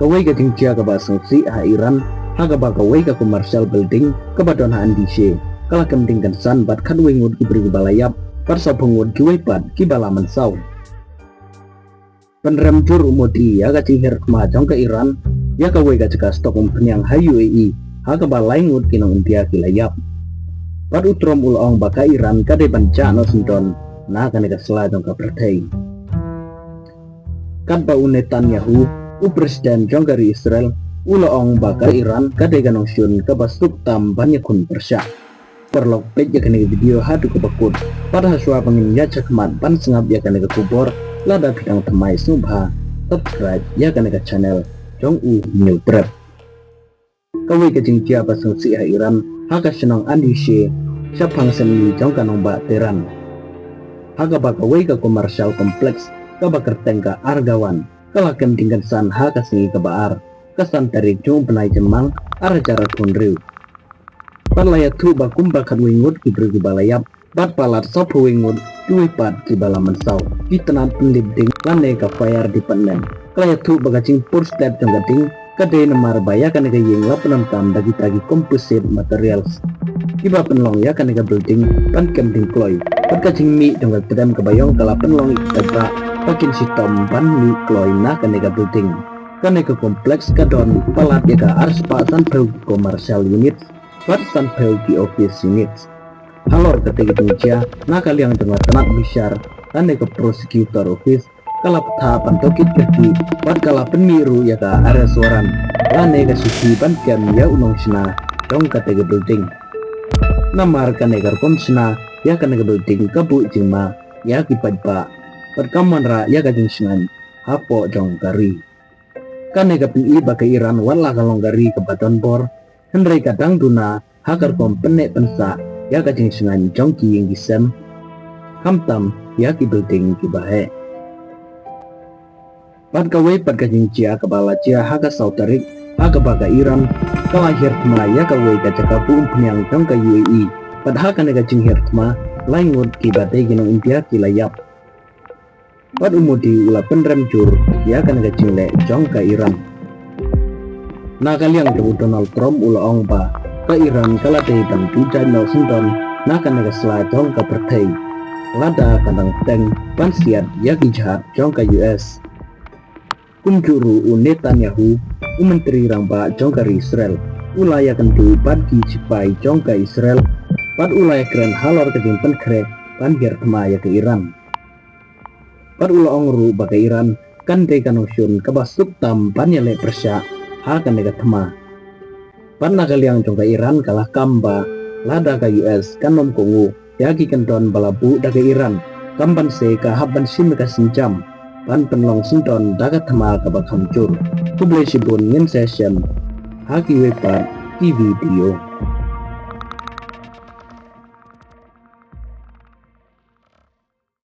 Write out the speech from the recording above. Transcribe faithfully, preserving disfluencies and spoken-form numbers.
Kawei ka jingjia kaba sngewsih ha Iran, ha kaba kawei ka commercial building kaba don ha Andishe ka la kem ding kynsan bad khatwei ngut ki briew kiba la ïap, bad sawphew ngut kiwei pat kiba la mynsaw. Pynrem jur u Modi ïa ka jinghiar thma jong ka Iran ïa kawei ka jaka stock umphniang ha U A E, ha kaba lai ngut ki nong India ki la ïap. Bad u Trump u la ong ba ka Iran ka dei ban jah noh syndon na kane ka sla jong ka pyrthei. Katba u Netanyahu, u president jong ka ri Israel, u la ong ba ka Iran ka dei ka nongshun kaba suk tam ban ïakhun pyrshah. Paralok, peit ïa kane ka video haduh kaba kut. Bad ha shuwa ba ngin ïaid shakhmat ban sngap ïa kane ka khubor, lada phi dang thymmai sngewbha subscribe ïa kane ka channel jong U Hynñiewtrep. Kawei ka jingjia ba sngewsih ha Iran, ha ka shnong Andishe, shaphang shnong jong ka nongbah Tehran. Ha kaba kawei ka commercial complex kaba kyrteng ka Argawan ka la kem ding kynsan ha ka sngi kaba ar, ka san tarik jong u bnai Jymmang, ar hajar arphew hynriew. Bad la ïathuh ba kumba khatwei ngut ki briew kiba la ïap, bad palat sawphew wei ngut kiwei pat kiba la mynsaw. Ki tnat pynlip ding lane ka fire department ka la ïathuh ba ka jingpur stet jong ka ding ka dei namar ba ïa kane ka ïing la pyndonkam da kita ki composite materials kiba pynlong ïa kane ka building ban kem ding kloi. Bad ka jingmih jong ka kdem ka baïong ka la pynlong ïa ki paidbah ba kin shitom ban mih kloi na kane ka building. Kane ka complex ka don palat ïa ka arspah sanphew ki commercial units bad sanphew ki office units. Halor kata ka jingjia, na ka liang jong ka tnat bishar lane ka prosecutor office ka la pynthah ban tohkit kyrkieh bad ka la pynmih ruh ïa ka arrest warrant lane ka shithi ban kem ïa u nongshna jong kata ka building. Namar kane ka rukom shna ïa kane ka building ka buh jingma ïa ki paidbah bad ka wanrah ïa ka jingshngaiñ hapoh jong ka ri. Kane ka pyni ba ka Iran wat la ka long ka ri kaba don bor, hynrei ka dang duna ha ka rukom pynneh pynsah ïa ka jingshngaiñ jong ki ïing ki sem, khamtam ïa ki building kiba heh. Bad kawei pat ka jingjia kaba la jia ha ka saw tarik, ha kaba ka Iran ka la hiar thma ïa kawei ka jaka buh umphniang jong ka U A E. Bad ha kane ka jinghiar thma, lai ngut kiba dei ki nong India ki la ïap. Bad u Modi u la pynrem jur ïa kane ka jingleh jong ka Iran. Na ka liang jong u Donald Trump u la ong ba ka Iran ka la dei ban duh jait noh syndon na kane ka sla jong ka pyrthei lada ka dang teng ban siat ïa ki jahaj jong ka U S. Kumjuh ruh u Netanyahu, u Myntri Rangbah jong ka ri Israel, u la ïakynduh bad ki shipai jong ka Israel bad u la ïakren halor ka jingpynkhreh ban hiar thma ïa ka Iran. Bad u la ong ruh ba ka Iran kan dei ka nongshun kaba suk tam ban ïaleh pyrshah ha kane ka thma. Bad na ka liang jong ka Iran ka la kam ba lada ka U S kan ym kohnguh ïa ki kyndon ba la buh da ka Iran, kam ban sa ka hap ban shim ka sienjam ban pynlong syndon da ka thma kaba kham jur. Khublei shibun, ngin sa ïashem ha kiwei pat ki video.